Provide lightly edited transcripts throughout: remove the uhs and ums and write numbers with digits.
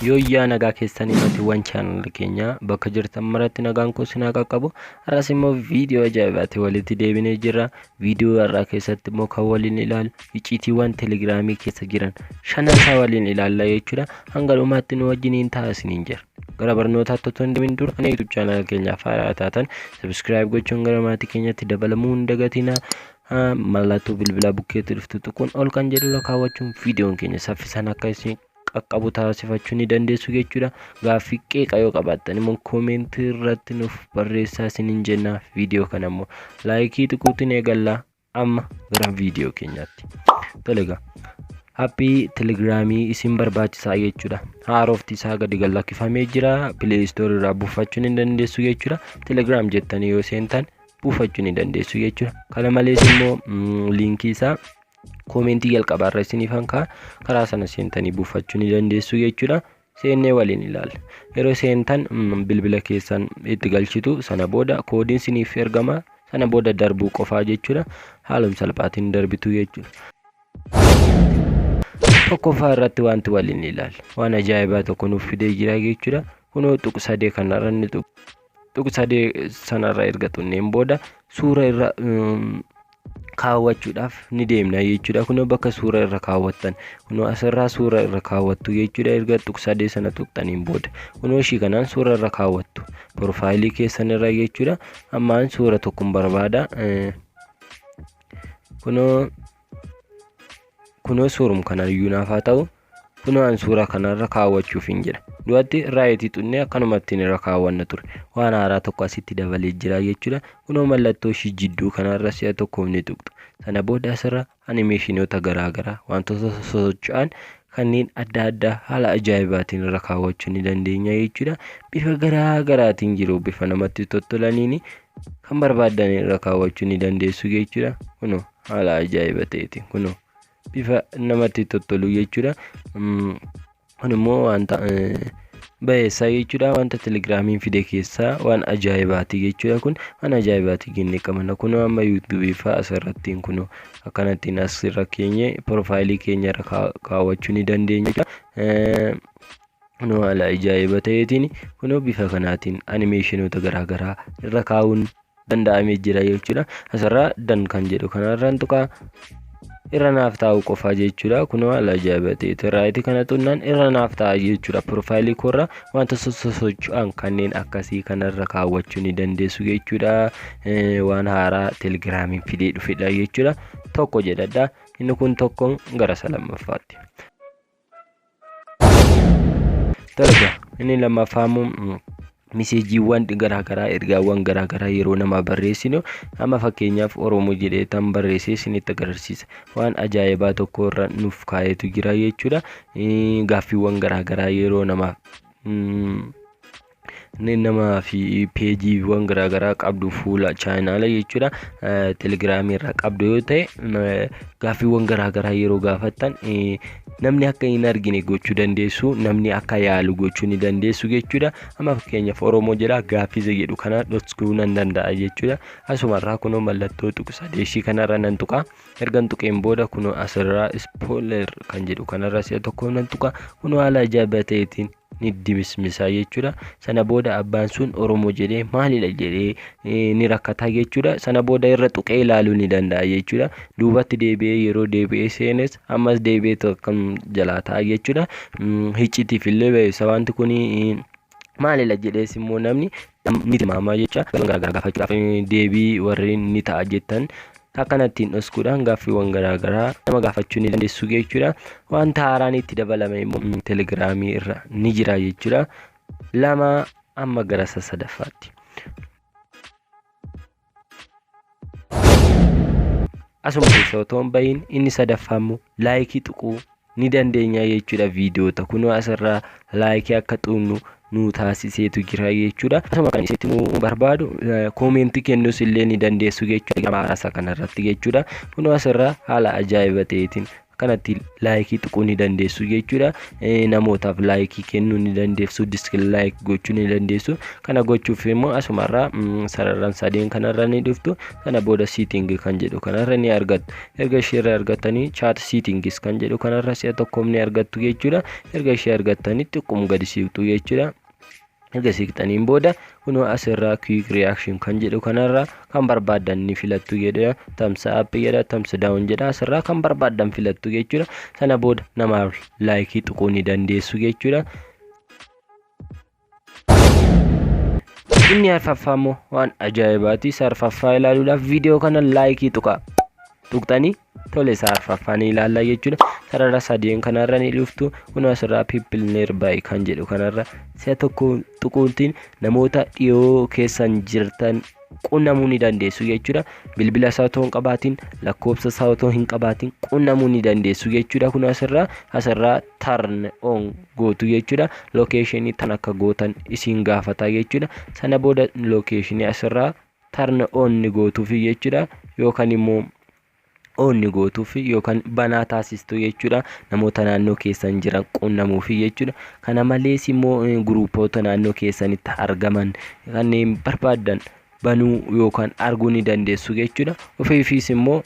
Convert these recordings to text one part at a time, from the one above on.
Yooyyaa nagaa keessanii maatiiwwan chaanala keenyaa bakka jirtan maratti nagaan koo isin haa qaqqabu. Har'as immoo viidiyoo ajaa'ibaatti walitti deebinee jirra. Viidiyoo har'aa keessatti immoo kan waliin ilaalu icciitiiwwan telegiraamii keessa jiran shanan isaa waliin ilaalla jechuudha. Hanga dhumaatti nu wajjiniin ta'a isiniin jira. Gara barnootaatti otoo hin deemin dura YouTube chaanala keenyaaf haaraa taatan subscribe gochuun gara maatii keenyatti dabalamuu hin dagatinaa. Mallattoo bilbilaa bukkeetti dhuftu tuquun ol kan jedhurra kaawwachuun viidiyoon keenya saffisaan akka isin qaqqabu taasifachuu ni dandeessu jechuudha. Gaaffii qeeqa yoo qabaattan immoo koomentii irratti nuuf barreessaa isiniin jenna. Viidiyoo kana immoo laayikii tuquutiin eegalla. Amma gara viidiyoo keenyaatti. Tole egaa appii telegiraamii isin barbaachisaa jechuudha. Haarofti isaa gadi gad lakkifamee jira. Pileey istoorii irraa buufachuu ni dandeessu jechuudha. Telegiraam jettanii yoo seentan buufachuu ni dandeessu jechuudha. Kana malees immoo liinkii isaa koomentii jalqabaa irra isiniifan kaa'a. Karaa sana seentanii buufachuu ni dandeessu jechuudha. Seennee waliin ilaalla. Yeroo seentan bilbila keessan itti galchitu sana booda koodiin isiniif ergama. Sana booda darbuu qofaa jechuudha. Haaluma salphaatiin darbitu jechuudha. Tokkoffaa irratti wanti waliin ilaalla. Waan ajaa'ibaa tokko nuuf fidee jira jechuudha. Kunoo tuq sadee kanarra ni tuq. Tuq sadee sanarra erga tuqneen booda suura irra kaawwachuudhaaf ni deemna jechuudha. Kunoo bakka suura irra kaawwattan. Kunoo asirraa suura irra kaawwattu jechuudha. Erga tuq sadee sana tuqxaniin booda. Kunoo ishii kanaan suura irra kaawwattu. Piroofaayilii keessan irra jechuudha. Ammaan suura tokkon barbaada. Kunoo kunoo suurum kanayyuu naaf haa ta'u. Kunoo an suura kanarra kaawwachuuf hin jedha. Duratti raayitii xunnee akkanumatti irra kaawwanna ture. Waan haaraa tokko asitti dabalee jira jechuudha. Kunoo mallattoo ishii jidduu kanarra si'a tokkoof ni tuqxu. Sana booda asirra animeeshinoota garaagaraa wantoota sosocho'an kanneen adda addaa haala ajaa'ibaatiin irra kaawwachuu ni dandeenya jechuudha. Bifa garaagaraatiin jiru bifa namatti tottolaniin kan barbaaddan irra kaawwachuu ni dandeessu jechuudha. Kunoo haala ajaa'iba ta'eetiin kunoo bifa namatti tottolu jechuudha. Kun immoo wanta bayeessaa jechuudha. Wanta telegiraamiin fide keessaa waan ajaa'ibaati jechuudha. Kun waan ajaa'ibaati jennee qabna. Kunoo amma yuutuubii fa'aa asirrattiin kunoo akkanattiin asirra keenye piroofaayilii keenya irra kaawwachuu ni dandeenya jechuudha. Kunoo haala ajaa'iba ta'eetiin kunoo bifa kanaatiin animeeshinoota garaagaraa irra kaa'uun danda'amee jira jechuudha. Asirraa dan kan jedhu kanarraan tuqaa irra naaf taa'u qofaa jechuudha. Kunoo haala ajaa'iba ta'eetiin raayitii kana tuqnaan irra naaf taa'a jechuudha. Piroofaayilii koorra wanta sosocho'an kanneen akkasii kanarra kaawwachuu ni dandeessu jechuudha. Waan haaraa telegiraamiin fidee dhufedha jechuudha. Tokko jedhadha. Inni kun tokko gara isa lammaffaatti. Tole inni lammaffaa immoo miseejiiwwan garaagaraa ergaawwan garaagaraa yeroo namaa barreessinu amma fakkeenyaaf Oromoo jedhee tan barreessee isinitti agarsiisa. Waan ajaa'ibaa tokko irra nuuf kaa'eetu jira jechuudha. Gaaffiiwwan garaagaraa yeroo namaaf namaa fi peejiiwwan garaagaraa qabdu fuula chaayinaala jechuudha. Telegiraamii irraa qabdu yoo ta'e gaaffiiwwan garaagaraa yeroo gaafattan namni akka hin argine gochuu dandeessu, namni akka yaalu gochuu ni dandeessu jechuudha. Amma fakkeenyaaf Oromoo jedha gaaffii jedhu kana dhoksuu nan danda'a jechuudha. Asumarraa kunoo mallattoo tuqsadeeshii kanarra nan tuqa. Ergan tuqeen booda kunoo asirraa spoiler kan jedhu kanarra si'a tokko nan tuqa. Kunoo haala ajaa'iba ta'eetiin ni dimismisaa jechuudha. Sana booda abbaan sun Oromoo jedhee maalidha jedhee ni rakkataa jechuudha. Sana booda irra tuqee ilaaluu ni danda'a jechuudha. Duubatti deebi'ee yeroo deebi'ee seenes ammas deebi'ee kan jalaa ta'a jechuudha. Hiccitiif illee ba'eessa wanti kun maalidha jedhees immoo namni ni tilmaama jecha garaagaraa gaafachuudhaaf deebii warreen ni ta'a jettan akkanattiin dhoskuudhaan gaaffiiwwan garaagaraa nama gaafachuu ni dandeessu jechuudha. Wanta haaraan itti dabalame immoo telegiraamii irra ni jira jechuudha. Lama amma gara isa sadaffaatti. Asuma keessa otoo hin bahin inni sadaffaa immoo laayikii tuquu ni dandeenya jechuudha viidiyoota kunoo asirraa laayikii akka tuqnu nu taasiseetu jira jechuudha. Asuma kan isitti nu barbaadu koomentii kennus illee ni dandeessu jechuudha haasa kanarratti jechuudha. Kunoo asirraa haala ajaa'iba ta'eetiin Kanatti like tuquu ni dandeessu jechuudha. Namootaaf like kennuu ni dandeessu, dislike gochuu ni dandeessu. Kana gochuuf immoo asumarraa sararran sadeen kanarra ni dhuftu. Sana booda setting kan jedhu kanarra ni argattu. Erga isheerra argattanii, chat settings kan jedhu kanarra si'a tokkoom ni argattu jechuudha. Erga ishee argattanii, xiqqum gadi siqxu jechuudha. Erga siqxaniin booda, kunoo asirraa quick reaction kan jedhu kanarra kan barbaaddan ni filattu jedha. Thumbs up jedha, thumbs down jedha, asirraa kan barbaaddan filattu jechuudha. Sana booda namaaf like tuquu ni dandeessu jechuudha. Inni arfaffaa immoo waan ajaa'ibaati. Isa arfaffaa ilaaluudhaaf viidiyoo kana like tuqaa. Tuqxanii, tole, isa arfaffaa ni ilaalla jechuudha. Sarara sadeen kanarra ni dhuftu. Kun asirraa people nearby kan jedhu kanarra si'a tokko tuquutiin namoota dhiyoo keessan jirtan qunnamuu ni dandeessu jechuudha. Bilbila isaa otoo hin qabaatiin, lakkoofsa isaa otoo hin qabaatiin qunnamuu ni dandeessu jechuudha. Kun asirraa turn on gootu jechuudha. Location tan akka gootan isin gaafata jechuudha. Sana booda location asirraa turn on ni gootuufi jechuudha. Yookaan immoo on ni gootuufi yookaan banaa taasistu jechuudha. Namoota naannoo keessan jiran qunnamuufi jechuudha. Kana malees immoo guruupoota naannoo keessanitti argaman kanneen barbaaddan banuu yookaan arguu ni dandeessu jechuudha. Ofiifis immoo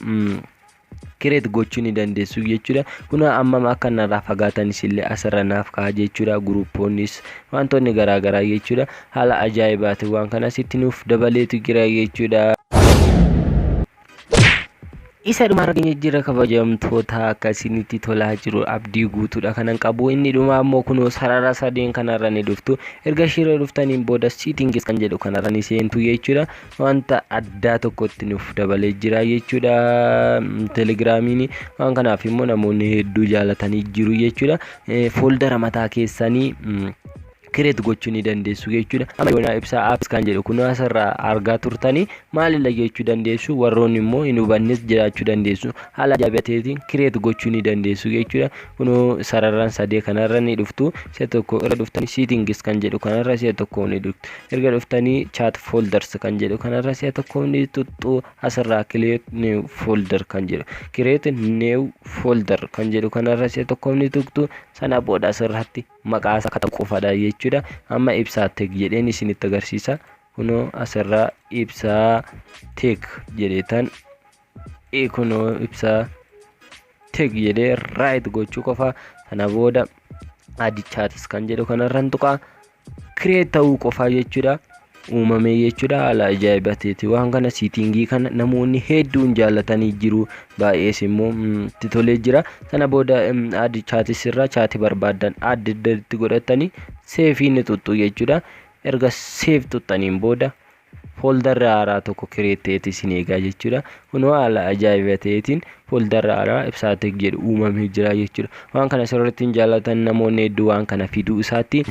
create gochuu ni dandeessu jechuudha. Kun ammam akka narraa fagaatanis illee asirra naaf ka'a jechuudha. Guruupoonnis wantoonni garaagaraa jechuudha. Haala ajaa'ibaatiin waan kana sitti nuuf dabaleetu jira jechuudha. Isa dhumaa keenya jira, kabajamtoota. Akkasinitti tolaa jiru abdii guutuudha kanan qabu. Inni dhumaa immoo kunoo sarara sadeen kanarra ni dhuftu. Erga ishiirra dhuftaniin booda settings kan jedhu kanarra ni seentu jechuudha. Wanta addaa tokkotti nuuf dabalee jira jechuudha Telegiraamiin. Waan kanaaf immoo namoonni hedduu jaalatanii jiru jechuudha. Folder mataa keessanii create gochuu ni dandeessu jechuudha. Amma yoona Ibsaa Apps kan jedhu kun asirraa argaa turtanii maalidha jechuu dandeessu. Warroonni immoo hin hubannes jiraachuu dandeessu. Haala ajaa'iba ta'eetiin create gochuu ni dandeessu jechuudha. Kunoo sararaan sadee kanarra ni dhuftu. Si'a tokko irra dhuftanii, settings kan jedhu kanarra si'a tokko ni dhuftu. Erga dhuftanii, chat folders kan jedhu kanarra si'a tokko ni tuttu. Asirraa create new folder kan jedhu, create new folder kan jedhu kanarra si'a tokko ni tuqxu. Sana booda asirratti maqaa isaa katabu qofadha jechuudha. Amma Ibsaa Tech jedheen isinitti agarsiisa. Kunoo asirraa Ibsaa Tech jedheetan, kunoo Ibsaa Tech jedhee right gochuu qofa. Sana booda add chats kan jedhu kanarran tuqaa, create ta'uu qofaa jechuudha. Uumamee jechuudha. Haala ajaa'iba ta'eeti waan kana, setting kana namoonni hedduun jaallatanii jiru, baay'ees immoo itti tolee jira. Sana booda add chats irraa chat barbaaddan add itti godhatanii save ni xuxxu jechuudha. Erga save xuxxaniin booda folderri haaraa tokko create ta'eeti isin eegaa jechuudha. Kunoo haala ajaa'iba ta'eetiin folderri haaraa Ibsaa Tech jedhu uumamee jira jechuudha. Waan kana sirriitti hin jaallatan namoonni hedduu. Waan kana fiduu isaatti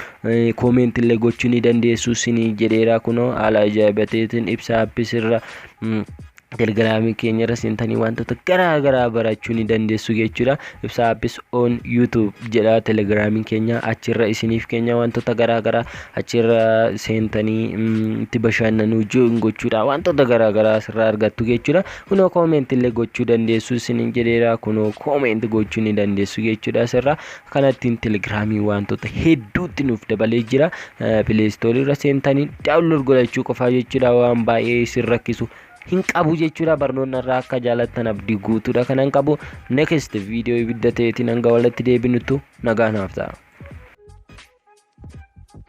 comment illee gochuu ni dandeessu isinii jedheera. Kunoo haala ajaa'iba ta'eetiin Ibsaa Apps irra, Telegiraamii keenya irra seentanii wantoota garaa garaa barachuu ni dandeessu jechuudha. Ibsaa Apps on YouTube jedha Telegiraamiin keenya. Achirra isiniif keenya wantoota garaa garaa achirra seentanii itti bashannanuu, join gochuudha, wantoota garaa garaa asirraa argattu jechuudha. Kunoo comment illee gochuu dandeessu isiniin jedheera. Kunoo comment gochuu ni dandeessu jechuudha asirra. Kanattiin Telegiraamii wantoota hedduutti nuuf dabalee jira. Play Store irra seentanii download godhachuu qofaa jechuudha. Waan baay'ee isin rakkisu hin qabu jechuudha. Barnoonni irraa akka jaalattan abdii guutuudha kanan qabu. Next viidiyoo ibidda ta'eetiin hanga walitti deebinuttu nagaa naaf ta'a.